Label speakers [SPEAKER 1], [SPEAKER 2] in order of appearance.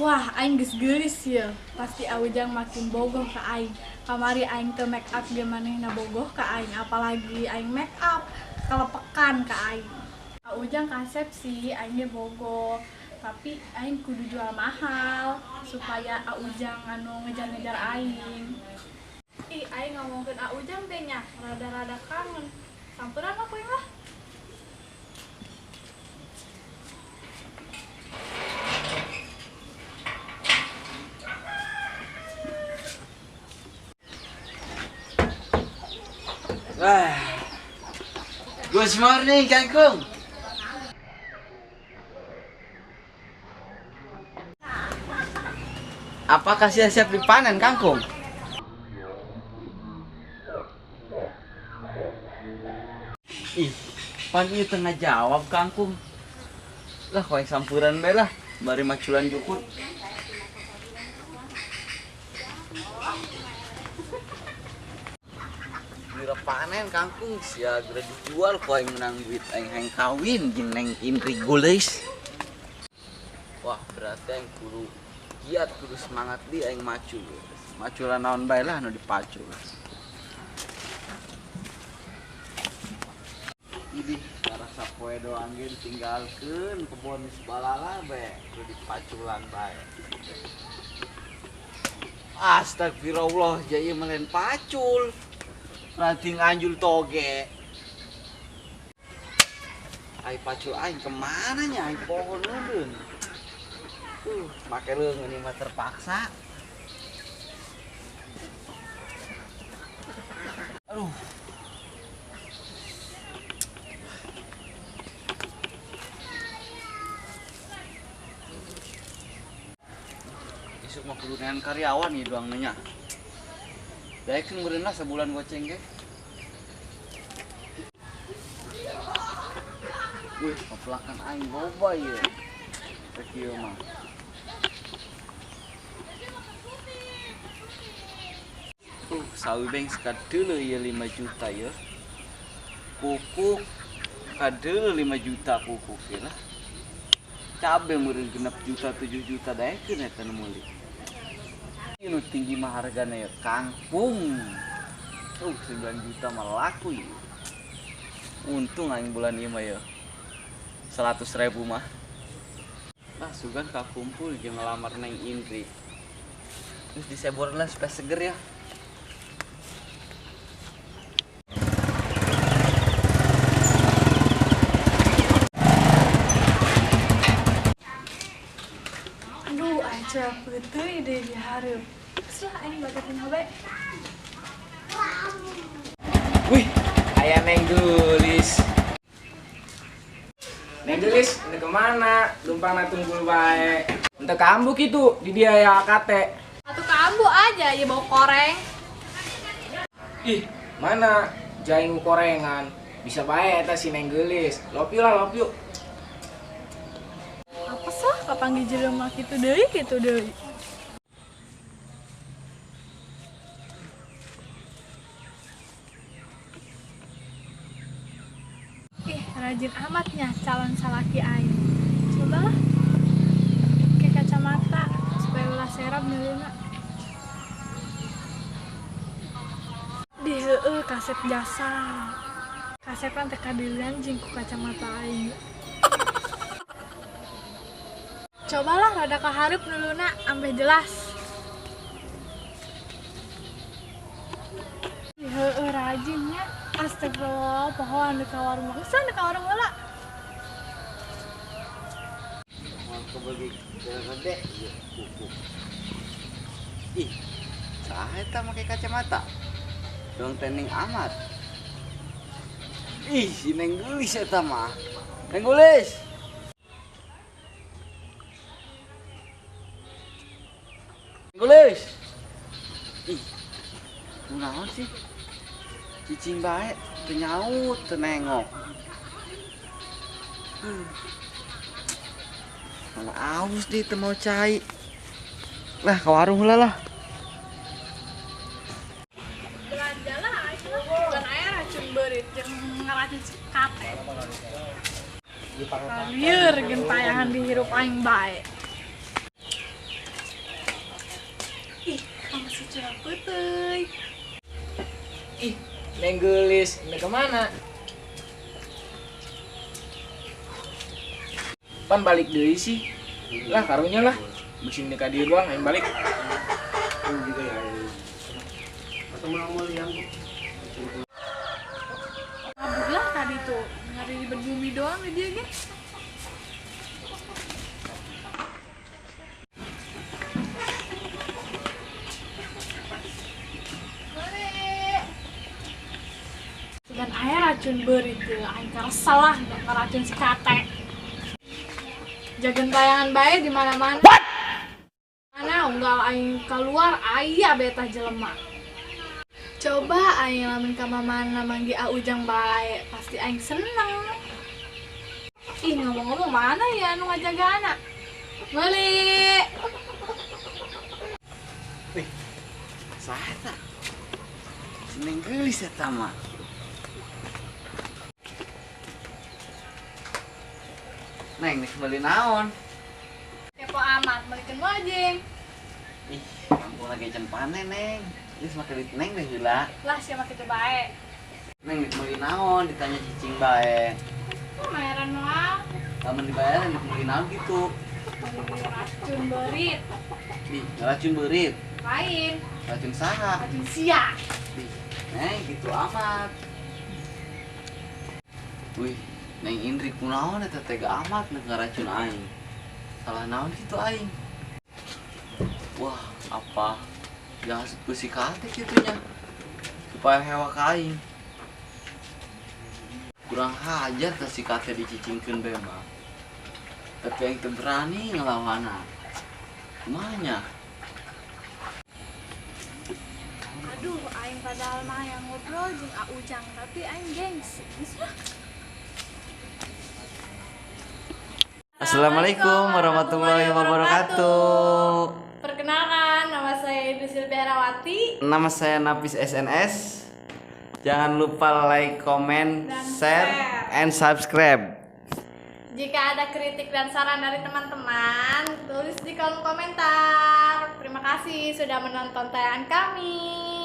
[SPEAKER 1] Wah, aing geus geulis ieu. Pasti Aujang makin bogoh ka aing. Kamari aing teu make up ge manehna bogoh ka aing, apalagi aing make up kelepekan ka aing. Aujang kasep sih, aing ge bogoh. Tapi aing kudu jual mahal supaya Aujang anu ngejar-ngejar aing. Ih, aing ngomongkeun Aujang teh nya, rada-rada kangen. Samperan aku yang lah.
[SPEAKER 2] Wah. Good morning, Kangkung. Apakah siap-siap dipanen, Kangkung? Ih, pan ieu teu ngajawab, Kangkung. Lah, ku aing sampuran bae lah, bari maculan jukut. Geura panen kangkung sia geura dijual ku aing menang duit aing hayang kawin jeung Neng Indri Gulis. Wah, berarti aing kudu giat, kudu semangat di aing macul. Maculan naon bae lah nu dipacul. Idih, karasa poe doang ge ditinggalkeun kebon sebalala bae, kudu dipaculan bae. Astagfirullah, ja ieu mah lain pacul. Ranting anjul toge. Ai pacul aing kemana nya aing pohon leungeun. Make leungeun ieu mah terpaksa. Aduh. Isuk mah kudu neangan karyawan ieu doang nya. Daekeun meureun lah sabulan goceng ge. Wih, pepelakan aing loba ieu. Rek ieu mah. Sawi beng sekadeuleu ieu 5 juta ieu. Pupuk kadeuleu 5 juta pupuk ieu lah. Cabe meureun 6 juta 7 juta daekeun eta nu meuli. Ieu nu tinggi mah hargana ya kangkung. 9 juta mah laku ieu. Untung aing bulan ieu mah ya. 100.000 mah. Lah sugan kakumpul jeung ngelamar Neng Indri. Terus disebor lah supaya seger ya.
[SPEAKER 1] Aduh, aing capek teuing deui dihareup. Geus lah aing bagatin bae.
[SPEAKER 2] Wih,
[SPEAKER 3] aya Neng Gulis. Neng Gulis, ini kemana? Lumpang na tunggul bae. Ente kambu gitu di dia ya kate.
[SPEAKER 1] Atuh kambu aja, ya bau koreng.
[SPEAKER 3] Ih, mana? Jaing korengan. Bisa bae eta si Neng Gulis. Love you lah, love you.
[SPEAKER 1] Apa sah kapanggih jelema kitu deui kitu deui. Ih, rajin amatnya calon salaki aing. Cobalah pakai kacamata supaya ulah serap nyeulina. Di heueuh kasep jasa. Kasep kan teh kadeulean jeung ku kacamata aing. Cobalah rada kahareup nuluna ambeh jelas. Ih, heueuh rajinnya. Astagfirullah, poho anu ka warung mah. Geus anu ka warung heula.
[SPEAKER 2] Mau kebagi gede ieu kuku. Ih, saha eta make kacamata? Dong tening amat. Ih, si Neng Gulis eta mah. Neng Gulis. Neng Gulis. Ih, kunaon sih? Cicing bae, teu nyaut, teu nengok. Malah aus deh, teu mau cai. Lah, ke warung heula lah.
[SPEAKER 1] Belanja lah, aing mah. Bukan aya racun beurit jeung ngeracun kate. Lieur gentayangan dihirup aing bae. Curang putih.
[SPEAKER 3] Ih, Neng Geulis, ini kemana? Pan balik deui sih. Lah karunya lah. Mesin ka dieu doang aing balik.
[SPEAKER 1] Mabuk lah tadi tuh, ngari di bumi doang dia ge. Dan air racun beurit teu, aing karesel lah ngeracun si Kate. Jagan tayangan bae di mana-mana. Mana unggal aing keluar aya betah jelema. Coba aing lamun ka mamana manggih A Ujang bae, pasti aing seneng. Ih, ngomong-ngomong mana ya anu ngajaga anak? Meuli.
[SPEAKER 2] Wih, saha eta? Si Neng Geulis eta mah. Neng, nek meuli naon?
[SPEAKER 1] Kepo amat, meulikeun wajing.
[SPEAKER 2] Ih, kampung lagi can panen, Neng. Geus make duit Neng deh heula.
[SPEAKER 1] Lah, siapa kitu bae?
[SPEAKER 2] Neng, nek meuli naon ditanya cicing bae.
[SPEAKER 1] Bayaran moal.
[SPEAKER 2] Lamun dibayaran nek meuli naon gitu.
[SPEAKER 1] Meuli racun beurit.
[SPEAKER 2] Ih, racun beurit.
[SPEAKER 1] Lain.
[SPEAKER 2] Racun saha?
[SPEAKER 1] Racun sia.
[SPEAKER 2] Ih, Neng gitu amat. Wih, Neng Indri kunaon eta tega amat nek ngaracun aing. Salah naon kitu aing? Wah, apa? Jangan ku si Kate kitunya. Supaya hewa ka aing. Kurang hajar teh si Kate dicicingkeun bae mah. Tapi aing teu berani ngelawanna. Kumaha nya?
[SPEAKER 1] Aduh, aing padahal mah yang ngobrol jeung A Ujang, tapi aing gengsi. Geus lah.
[SPEAKER 2] Assalamualaikum warahmatullahi wabarakatuh.
[SPEAKER 1] Perkenalkan, nama saya Indri Silviarawati.
[SPEAKER 2] Nama saya Napis SNS. Jangan lupa like, comment,
[SPEAKER 1] Dan
[SPEAKER 2] share, and subscribe.
[SPEAKER 1] Jika ada kritik dan saran dari teman-teman, tulis di kolom komentar. Terima kasih sudah menonton tayangan kami.